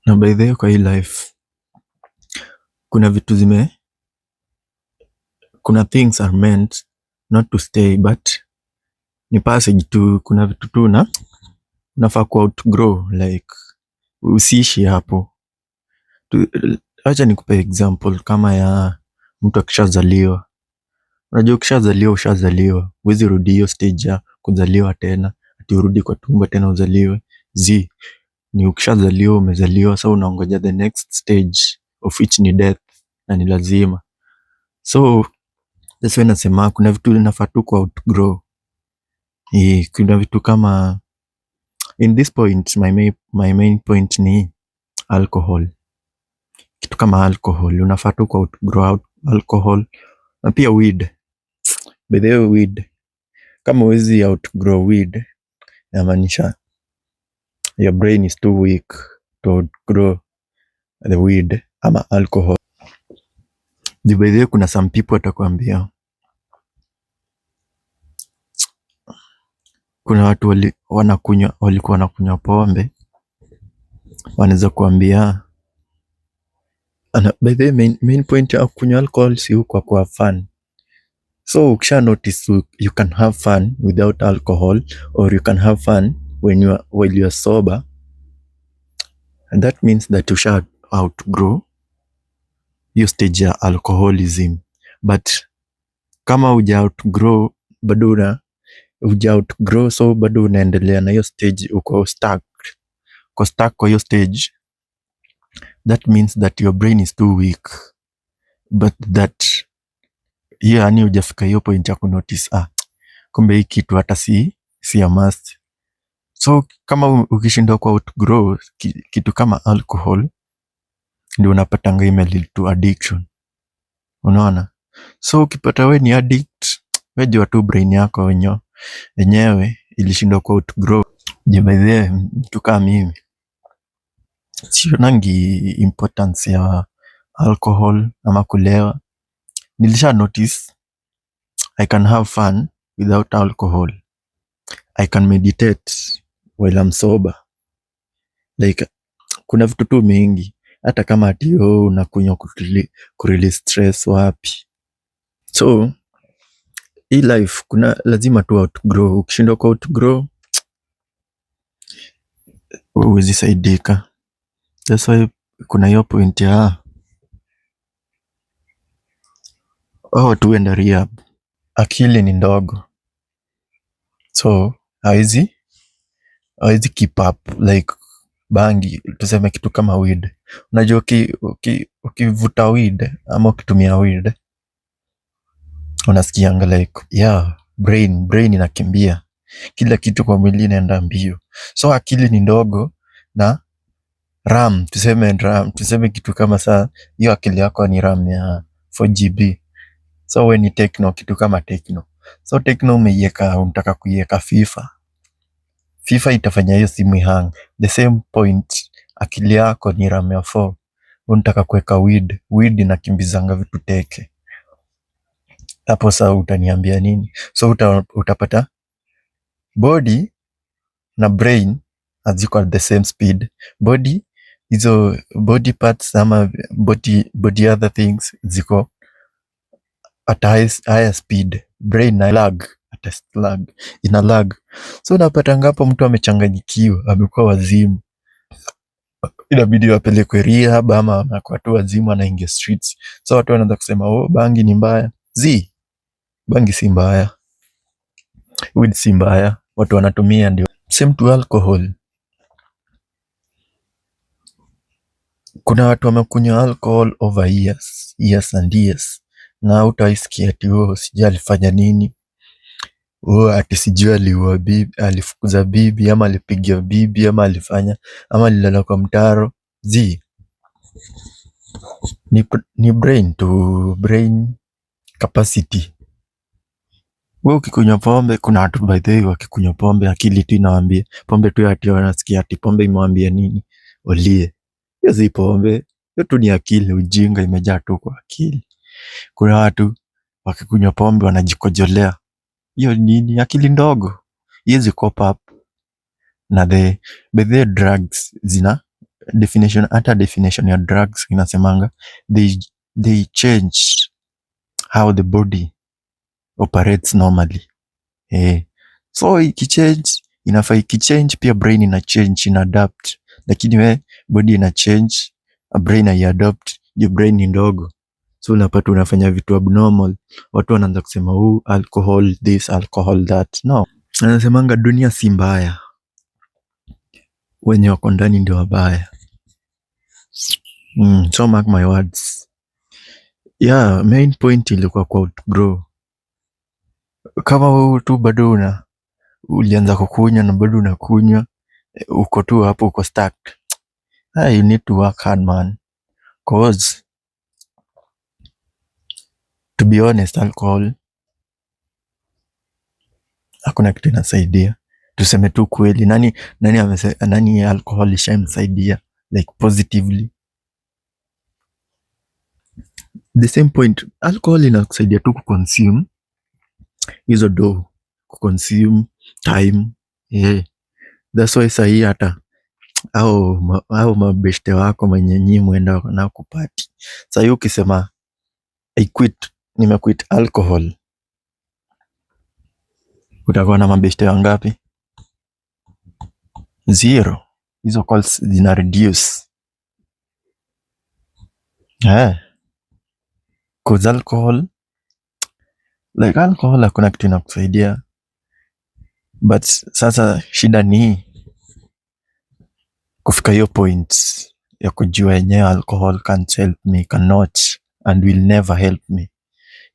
Na by the way, kwa hii life kuna vitu zime kuna things are meant not to stay but ni passage tu. Kuna vitu tu na unafaa ku outgrow, like usiishi hapo. Acha nikupe example kama ya mtu akishazaliwa. Unajua ukishazaliwa ushazaliwa, huwezi rudi hiyo stage ya kuzaliwa tena, ati urudi kwa tumbo tena uzaliwe. Zi ni ukishazaliwa umezaliwa, so unaongoja the next stage of which ni death, na ni lazima. So that's why nasema kuna vitu inafaa tu ku outgrow. Eh, kuna vitu kama in this point my main point ni alcohol. Kitu kama alcohol unafaa tu ku outgrow alcohol na pia weed. By the way, weed, kama huwezi outgrow weed, inamaanisha your brain is too weak to outgrow the weed ama alcohol. Juu by the way kuna some people watakwambia, kuna watu wanakunywa, walikuwa wanakunywa pombe, wanaweza kuambia ana, by the way main point ya kunywa alcohol si kwa kuwa fun. So ukisha notice you can have fun without alcohol or you can have fun when you are, while you are sober, and that means that you shall outgrow hiyo stage ya alcoholism. But kama huja outgrow, bado una huja outgrow, so bado unaendelea na hiyo stage, uko stuck, uko stuck kwa hiyo stage, that means that your brain is too weak, but that hiyo yani hujafika hiyo point ya kunotice, ah, kumbe hii kitu hata si a must. So kama ukishindwa ku outgrow kitu kama alcohol, ndio unapatanga ime lead to addiction, unaona? So ukipata we ni addict, we jua tu brain yako wenyewe ilishindwa ku outgrow. Je, by the way, mtu kama mimi sionangi importance ya alcohol ama kulewa. Nilisha notice I can have fun without alcohol. I can meditate while I'm sober. Like kuna vitu tu mingi, hata kama ati oh, unakunywa kurelease stress wapi. So hii life kuna lazima tu outgrow. Ukishindwa ku outgrow huwezi saidika. That's why kuna hiyo point ya hao watu huenda rehab. Akili ni ndogo, so hawezi keep up like bangi, tuseme kitu kama weed. Unajua ukivuta weed ama ukitumia weed unasikianga like yeah, brain inakimbia, kila kitu kwa mwili inaenda mbio. So akili ni ndogo na RAM, tuseme RAM, tuseme kitu kama saa hiyo akili yako ni RAM ya 4 GB. So we ni Tecno, kitu kama Tecno. So Tecno umeiweka, unataka kuiweka FIFA. FIFA itafanya hiyo simu ihang. The same point, akili yako ni RAM ya 4. Unataka kuweka weed, weed inakimbizanga vitu teke. Hapo sasa utaniambia nini? So utapata body na brain haziko at the same speed. Body, hizo body parts ama body other things ziko at higher speed. Brain na lag, at lag, ina lag. So unapatanga hapo mtu amechanganyikiwa, amekuwa wazimu, inabidi wapelekwe rehab ama anakuwa tu wazimu, anaingia streets. So watu wanaanza kusema, "Oh, bangi ni mbaya." Zi, bangi si mbaya, weed si mbaya, watu wanatumia ndio. Same to alcohol. Kuna watu wamekunywa alcohol over years, years and years, na hutaisikia ati oh, sijui alifanya nini, oh, ati sijui aliua bibi, alifukuza bibi ama alipiga bibi ama alifanya ama alilala kwa mtaro. Zi, ni brain to brain capacity. Wewe ukikunywa pombe, kuna watu by the way wakikunywa pombe akili tu inawaambia pombe tu, ati wanasikia ati pombe imewambia nini, walie. Hiyo si pombe, hiyo tu ni akili, ujinga imejaa tu kwa akili. Kuna watu wakikunywa pombe wanajikojolea, hiyo nini? Akili ndogo, haiwezi cope up na the by the way, drugs zina Definition, hata definition ya drugs inasemanga they change how the body operates normally. Eh. So ikichange, inafaa ikichange pia brain ina change, ina adapt. Lakini we body ina change, brain haiadapt, juu brain ni ndogo. So unapata unafanya vitu abnormal. Watu wanaanza kusema, "Oh, alcohol this, alcohol that." No. Anasemanga dunia si mbaya. Wenye wako ndani ndio wabaya. So mark my words. Yeah, main point ilikuwa ku outgrow. Kama wewe tu bado una ulianza kukunywa na bado unakunywa, uko tu hapo, uko stuck. Ah, you need to work hard, man. 'Cause to be honest, alcohol hakuna kitu inasaidia. Tuseme tu kweli, nani alcohol ishamsaidia like positively? The same point, alcohol inakusaidia tu kuconsume hizo do, kuconsume time. Yeah. That's why sahii hata au mabeshte wako mwenye nyi mwenda nao kuparty. Sahii ukisema "I quit, nimequit alcohol", utakuwa na mabeshte wangapi? Zero. Hizo calls zina reduce. Eh. 'Cause alcohol, like alcohol hakuna kitu inakusaidia. But sasa shida ni kufika hiyo point ya kujua yenyewe alcohol can't help me, cannot and will never help me.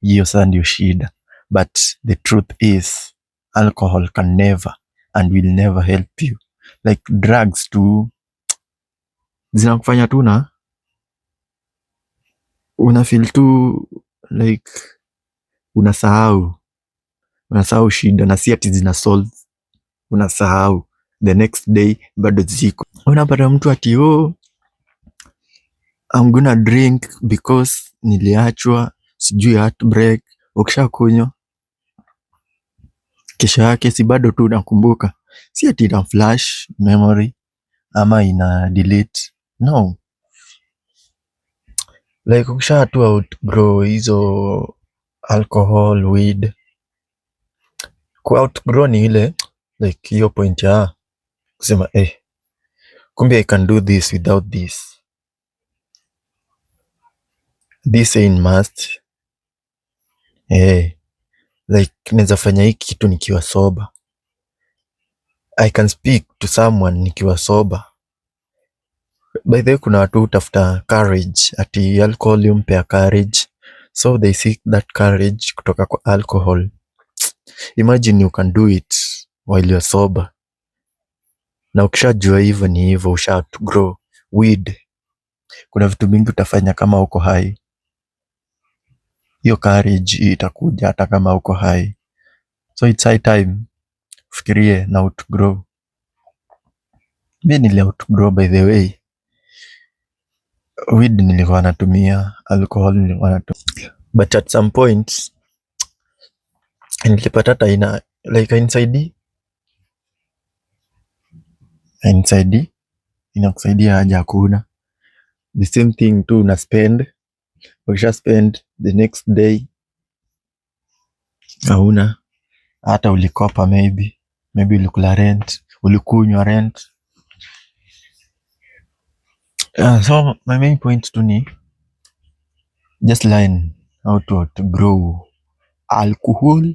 Hiyo sasa ndio shida. But the truth is alcohol can never and will never help you. Like drugs tu zinakufanya tu na una feel tu like unasahau shida, na si ati zina solve, unasahau the next day bado ziko. Unapata mtu ati, "Oh, I'm gonna drink because niliachwa, sijui heartbreak." Ukishakunywa kesho yake si bado tu unakumbuka? Si ati ina flash memory ama ina delete, no. Like ukisha tu outgrow hizo alcohol, weed. Ku outgrow ni ile like hiyo point ya kusema, "Eh, kumbe I can do this without this. This ain't must." Eh, like naeza fanya hii kitu nikiwa sober. I can speak to someone nikiwa sober. By the way, kuna watu hutafuta courage, ati alcohol humpea courage. So they seek that courage kutoka kwa alcohol. Imagine you can do it while you're sober. Na ukishajua hivyo ni hivyo, usha outgrow weed. Kuna vitu mingi utafanya kama uko high. Hiyo courage itakuja hata kama uko high. So it's high time ufikirie na outgrow. Mi nili outgrow, by the way. Weed nilikuwa natumia, alcohol nilikuwa natumia. But at some point nilipata hata ina like hainisaidii. Hainisaidii. Inakusaidia aje? Hakuna. The same thing tu una spend. Ukisha spend, the next day hauna. Hata ulikopa maybe. Maybe ulikula rent, ulikunywa rent. So my main point tu ni just learn how to outgrow alcohol.